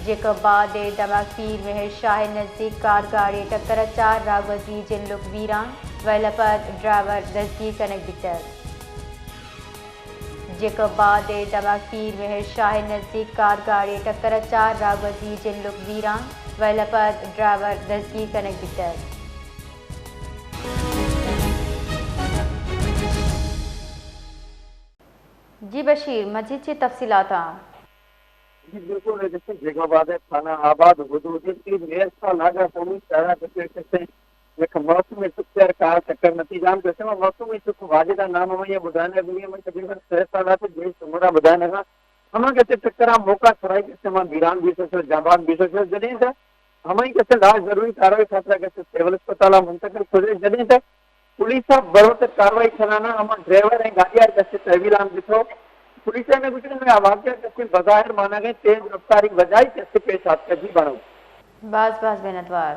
جیکب آباد ءِ دمگ پیر مہر شاہ ءِ نزیک کار گاڑی ءِ ٹکر ءَ چار راگوزی جنلک بیران، ویل ءَ پد ڈرائیور دزگیر کنگ بیتگ۔ جیکب آباد ءِ دمگ پیر مہر شاہ ءِ نزیک کار گاڑی ءِ ٹکر ءَ چار راگوزی جنلک بیران، ویل ءَ پد ڈرائیور دزگیر کنگ بیتگ۔ جی بشیر، مزید چی تفصیلات آں؟ جی بالکل، جیسے جیکب آباد ءِ تھانہ آباد حدود ءَ تیز ریل کا لاگا پولیس دارا کتے کتے یک موسمی سکر کا چکر نتیجہ ہم کتے موسمی سک واجدہ نام ہمیں یہ بدانے بھی ہمیں تقریباً سہ سال آتے جیس عمرہ بدانے گا۔ ہمیں کتے چکر ہم موقع سرائی کتے ہم بیران بیسو شو، جابان بیسو شو، جنین تھا ہمیں کتے لاش ضروری کاروائی خاطرہ کتے سیول اسپتال منتقل کتے، جنین تھا پولیس ءَ بروت کاروائی کنانا ہما ڈرائیور ءِ گاڑی ءَ کسے تحویل آن بتو۔ پولیس ءَ گوشت کہ آ واقعہ کسے بظاہر مانا گئے تیز رفتاری وجہ کسے پیش آتکا جی بنو۔ باز باز منتوار۔